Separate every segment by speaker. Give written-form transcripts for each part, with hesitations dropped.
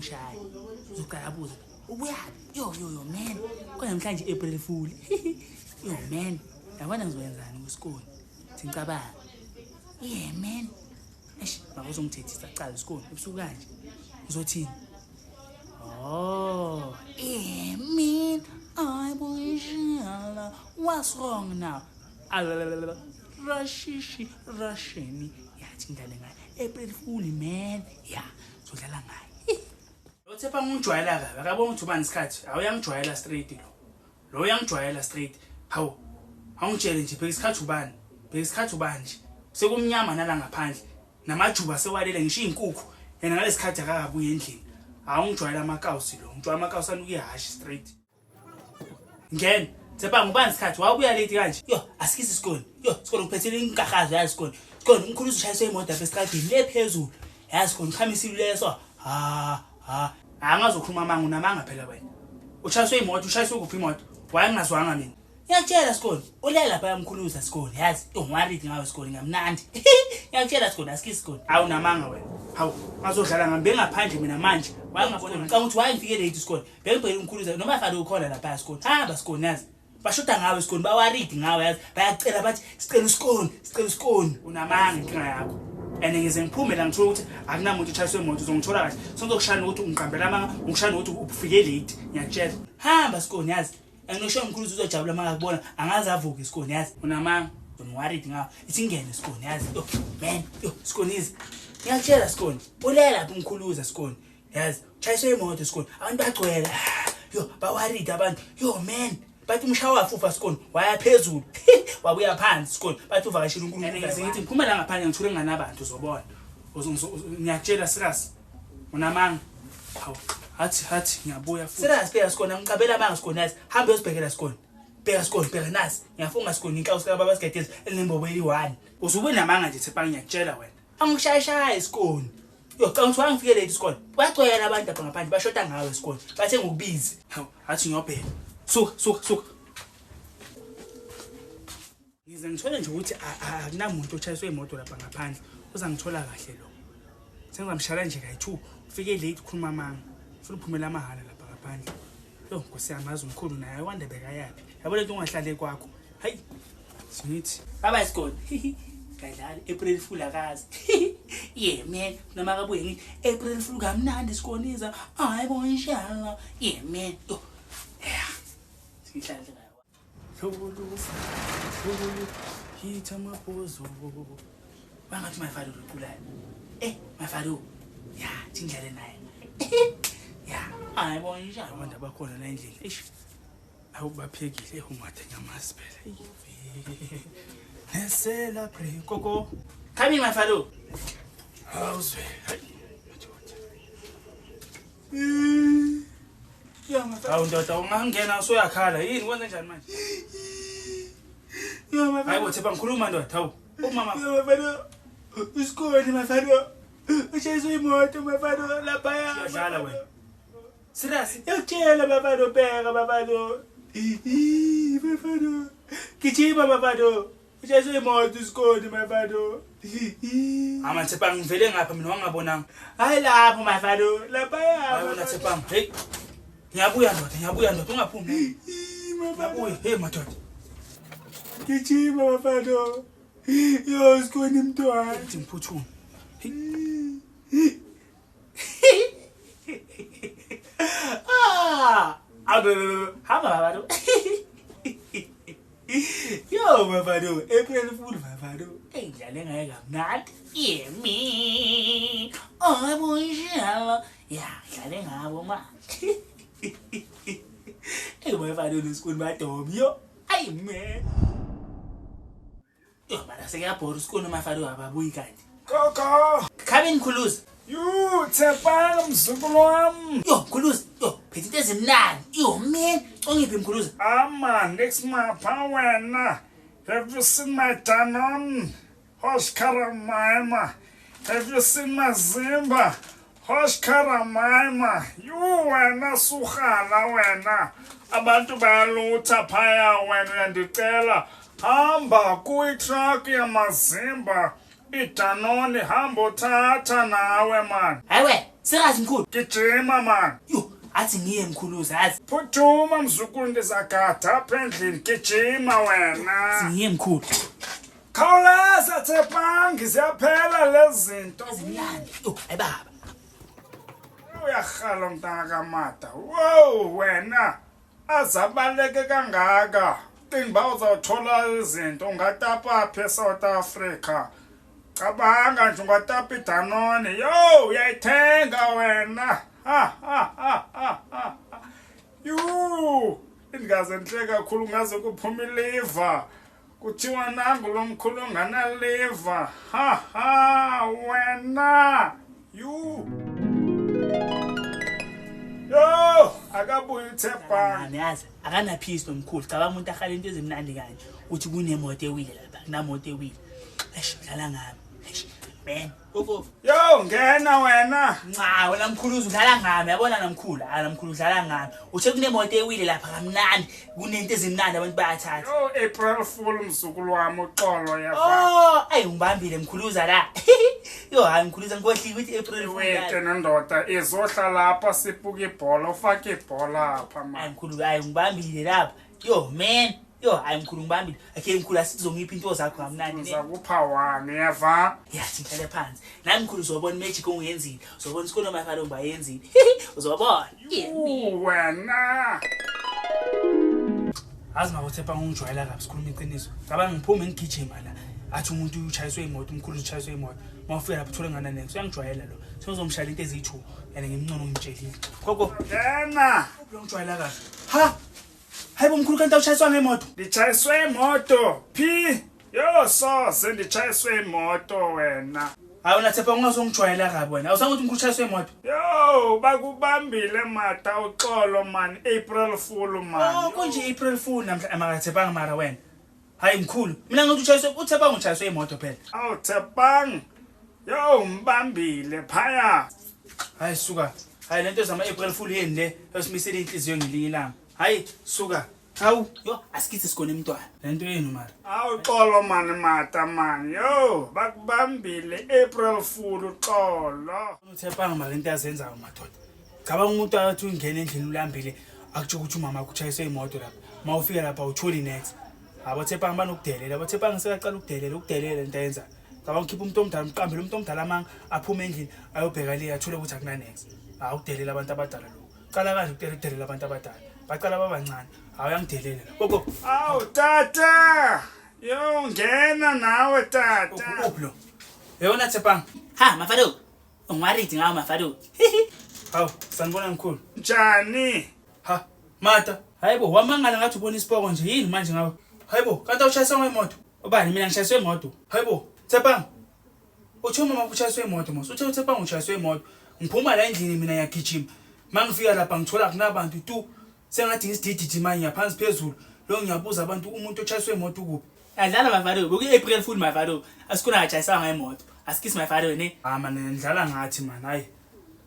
Speaker 1: uzongishaya. Uzoqala abuze, ubuyaphi? Yo yo yo man. Kodwa namhlanje April Fool. Yo man, yabona ngizoyenzani kwisikole? Ngicabanga. Yeah man. Eish, baba uzongithethisa kuqala isikole ebusuku kanje. Ngizothini? Oh, yeah man. I wish what's wrong now? Rashishi Rashini. Yathi ngidlale ngaye. April Fool man. Yeah, sodlala ngaye. Lo Tshepa ngijwayela kabi. Akabona ukuthi ubani isikhathi. Awuyangijwayela straight lo. Lo uyangijwayela straight. Hawu. Awungitshele nje bheka isikhathi ubani? Bheka isikhathi ubani nje? Sekumnyama nala ngaphandle. Namajuba sewalele ngisho izinkukhu. Yena ngalesikhathi akakabuye endlini. Awungijwayela amakawusi lo. Ngijwayela amakawusi anuka ihashi straight. Ngena. Tshepa ngubani isikhathi? Wawubuya late kanje. Yo, asikisi isikole. Yo, isikole ngiphethele inkahazi yazi isikole. Isikole umkhulu uzoshayiswa imoto apha esitradini le phezulu. Yazi khona ukhamisile leso. Ha ha. Angazokhuluma amanga unamanga phela wena. Ushayiswe imoto, ushayiswe kuphi imoto? Wayengazwanga mina. Ngiyakutshela sikole, ulele lapha yamkhuluza sikole, yazi ungiworried ngawe sikole ngamnandi. Ngiyakutshela sikole, asikisi sikole. Hawu namanga wena. Hawu, ngazodlala ngambe ngaphandle mina manje. Wayengabona ngicabanga ukuthi wayengifike late isikole. Bengibheke umkhuluza noma fana ukhona lapha sikole. Hamba sikole yazi. Bashoda ngawe isikole, baworried ngawe yazi. Bayacela bathi sicela isikole, sicela isikole. Unamanga inkinga yakho. And ngize ngiphume la ngithola ukuthi akunamuntu uchayiswe imoto uzongithola kahle. Sengizokushaya ukuthi ungiqambela amanga, ngikushaya ukuthi ufike late. Ngiyakutshela. Hamba sikole yazi. Angisho mkhulu uzojabula maka kubona angaze avuke isikoni yazi unamanga ngiworried ngawo ithi ingene isikoni yazi yo man yo isikoni izi ngiyakutshela isikoni ulela lapha umkhuluza isikoni yazi chayiswe imoto isikoni abantu bagcwele yo baworried abantu yo man bathi umshawa wafufa isikoni waya phezulu wabuya phansi isikoni bathi uvakashela uNkulunkulu ngithi ngiphuma la ngaphandle ngithule nganabantu uzobona ngiyakutshela serious unamanga hawu hathi hathi ngiyabuya futhi serious bheka sikona ngicabela amanga sikona yazi hamba uyosibhekela sikona bheka sikona bheka nasi ngiyafunga sikona inkawu sika baba sigedezi elinembobo eli-1 usuke namanga nje Tshepa ngiyakutshela wena angishayishaye isikoni yo canga ukuthi wangifike late isikole bagcwele abantu lapha ngaphandle bashoda ngawe isikole bathe ngokubizi hawu hathi ngiyobheka suka suka suka ngize ngithole nje ukuthi akunamuntu ochayiswe imoto lapha ngaphandle uzangithola kahle lo sengizamshaya nje kayi-2 ufike late ukhuluma amanga ufuna uphumela amahhala lapha ngaphandle yo nkosi yami azi umkhulu naye awande bekayaphi yabo lento ungahlale kwakho hayi singithi baba isikole kadlali April Fool akazi yeah man noma akabuye ngithi April Fool kamnandi sikoniza hayi bo inshallah yeah man yo yeah sihlale Hlukuluza, hitha amabhozo. Bangathi my father uculayo. Eh, my father. Ya, thindlale naye. Ya, hayi bo njalo abantu abakhona la endlini. Eish. Awu baphekile eh ungathe ngamazi phela. Nesela pre koko. Come in my father. Awuzwe. Hayi. Hawu ndoda ungangena usuyakhala yini kwenze njani manje? Hayi bo Tshepa ngikhuluma ndoda hawu. Umama
Speaker 2: isikole mafana ushayiswe imoto mafana laphaya.
Speaker 1: Uyadlala wena. Serious?
Speaker 2: Ngiyakutshela mafana bheka mafana. Mafana. Gijima mafana. Ushayiswe imoto isikole mafana.
Speaker 1: Ama Tshepa ngivele ngapha mina wangabonanga.
Speaker 2: Hayi lapho mafana laphaya.
Speaker 1: Hayi wena Tshepa hey. Ngiyabuya ndoda, ngiyabuya ndoda ungaphumi. Ngiyabuya, hey madoda.
Speaker 2: Gijima mafana. Yo sikhona imntwana.
Speaker 1: Uthi ngiphuthume.
Speaker 2: Ah, hamba mafana. Yo mafana, April Fool mafana.
Speaker 1: Hey ngidlale ngaye kamnandi. Yeah me. Oh bonjalo. Ya, ngidlale ngabo manje.
Speaker 2: Hey mafana unesikuni badomi yo. Ay man.
Speaker 1: Yo mara sekuyabhora usikoni mafana ababuyi kanti.
Speaker 3: Gogo!
Speaker 1: Khabe ngikhuluza.
Speaker 3: You Tshepa mzukulu wami.
Speaker 1: Yo mkhuluza, yo phethe into ezimnandi. Yo man, ongiphi mkhuluza?
Speaker 3: Ama next mapha wena. Have you seen my Danone? Hosh karamaima. Have you seen my Zimba? Hosh karamaima. You wena suhala wena. Abantu bayalutha phaya wena uyandicela. Hamba kuyitruck yamazimba. Idanone hamba uthatha nawe man.
Speaker 1: Hayi wena. Sekazi mkhulu.
Speaker 3: Gijima man.
Speaker 1: Yo, athi ngiye mkhulu uzazi.
Speaker 3: Phuthuma mzukulu ndizagada apha endlini. Gijima wena.
Speaker 1: Ngiye mkhulu.
Speaker 3: Khawuleza Tshepangi ziyaphela lezi zinto.
Speaker 1: Zimnandi. Yo, hayi baba.
Speaker 3: Uyarhala mntana kaMata. Wow wena. Azabaleke kangaka. Cinga uba uzawuthola izinto ungatapa phi eSouth Africa. Cabanga nje ungatapa iDanone. Yo, uyayithenga wena. Ha ha ha ha. ha. Yhu, indingaze ndihle kakhulu ngaze kuphuma iliva. Kuthiwa nangu lo mkhulu onganaliva. Ha ha wena. Yhu. Yo, akabuye uThepana.
Speaker 1: Yazi, akanaphisi nomkhulu. Cabanga umuntu ahala into ezimnandi kanje. Uthi kunemoto ewile lapha, kunamoto ewile. Eish, udlala ngami. Eish, man. Gogo.
Speaker 3: Yo, ngena wena.
Speaker 1: Nca, wena mkhulu udlala ngami, yabona namkhulu. Hayi namkhulu udlala ngami. Uthe kunemoto ewile lapha kamnandi, kunento ezimnandi abantu bayathatha.
Speaker 3: Yo, April Fool mzukulu wami uxolo yeva.
Speaker 1: Oh, ayi ungibambile mkhuluza la. Yo, hayi mkhuluza ngikhohliwe ukuthi April Fool.
Speaker 3: Wete nendoda izohlala apha sipuka ibhola ufake ibhola apha
Speaker 1: Hayi
Speaker 3: man.
Speaker 1: mkhulu, hayi ungibambile lapha. Yo, man. Yo, hayi mkhulu ngibambile. Akhe mkhulu asizongipha into zakho kamnandi ne.
Speaker 3: Uzakupha wani yeva.
Speaker 1: Ya, ngihlale phansi. Nami mkhulu uzobona magic ongiyenzile. Uzobona isikolo mafalo ngibayenzile. Uzobona.
Speaker 3: Yhu, wena.
Speaker 1: Azi makuthepha ngingijwayela kabi sikhuluma iqiniso. Cabanga ngiphume ngigijima la. Athi umuntu uchayiswe imoto, umkhulu uchayiswe imoto. Mawufika lapho uthole ngana next. Uyangijwayela lo. Sengizomshayela into eziyi-2 and ngimncono ngimtshelile. Gogo,
Speaker 3: Ngena.
Speaker 1: uyangijwayela kabi. Ha! Hayibo mkhulu kanti awushayiswa ngemoto.
Speaker 3: Nditshayiswe imoto. Phi? Yo soze nditshayiswe imoto wena.
Speaker 1: Hayi wena Thepha ungazongijwayela kabi wena. Awusange ukuthi umkhulu uchayiswe imoto.
Speaker 3: Yo, bakubambile mata uxolo man, April Fool man.
Speaker 1: Oh, konje April Fool namhla amakathepanga mara wena. Hayi mkhulu, mina ngithi uchayiswe uThepha uchayiswe imoto phela.
Speaker 3: Awu Thepang. Yo, umbambile phaya.
Speaker 1: Hayi suka. Hayi lento zama April Fool yeni le esimisele inhliziyo ngelinye ilanga. Hayi suka. Hawu, yo asikithi sigone umntwana. Lento yenu mara.
Speaker 3: Awu xolo man mata man. Yo, bakubambile April Fool uxolo.
Speaker 1: uThepanga mara into azenzayo madoda. Cabanga umuntu athi ungena endlini ulambile akutsho ukuthi umama wakho uchayiswe imoto lapha. Mawufika lapha utholi next. Abo Thepanga banokudelela, aboThepanga sekaqala ukudelela, ukudelela into ayenzayo. Cabanga ukhipha umuntu omdala, umqambele umuntu omdala amanga, aphume endlini ayobheka le athole ukuthi akuna next. Hawu ukudelela abantu abadala lokho. Qala kanje ukudelela abantu abadala. Baqala babancane. Hawu uyangidelela la. Gogo,
Speaker 3: Awu tata. Yo, ngena nawe tata.
Speaker 1: uphi lo? Yewona Thepanga.
Speaker 4: Ha, Mafado. Ungwaridi ngawo Mafado.
Speaker 1: Hawu, sanibona mkhulu.
Speaker 3: Njani?
Speaker 1: Ha, Mata. Hayibo, wamangala ngathi ubona isipoko nje. Yini manje ngawe? Hayibo, kanti awushayiswa ngemoto. Ubani mina ngishayiswe imoto? Hayibo, Thepanga. Uthe umama uchayiswe imoto mos. Uthe uThepanga uchayiswe imoto. Ngiphuma la endlini mina ngiyagijima. Mangifika lapha ngithola kunabantu tu. Sengathi ngisidididi manje ngiyaphansi phezulu. Lo ngiyabuza abantu umuntu ochayiswe imoto ukuphi?
Speaker 4: Adlala Mafado. Buku April Fool Mafado. Asikuna ngachayiswa ngemoto. Asikisi Mafado ne.
Speaker 1: Ah man ngidlala ngathi man hayi.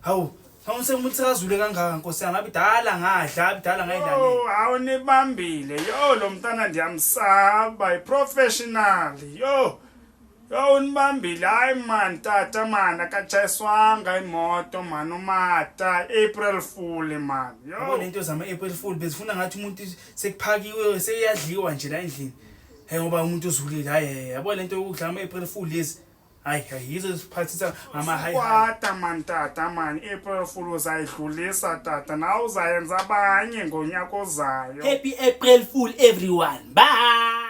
Speaker 1: Hawu, sawuse umuntu sekazule kangaka nkosi yami abidala ngadla abidala ngayidlalela.
Speaker 3: Yo, awunibambile. Yo, lo mntana ndiyamsaba, iprofessional. Yo. Yo, unibambile. Hayi man, tata man, akatshayiswanga imoto man, umata April Fool man.
Speaker 1: Yabo
Speaker 3: Yo.
Speaker 1: lento zama April Fool bezifuna ngathi umuntu sekuphakiwe seyadliwa nje la endlini. Hey ngoba umuntu uzulile hayi yabo lento yokudla ama April Fool lezi. Hayi hayi yizo ziphathisa ngama hayi.
Speaker 3: Kwata man tata man, April Fool uzayidlulisa tata, nawe uzayenza abanye ngonyaka ozayo.
Speaker 4: Happy April Fool everyone. Bye.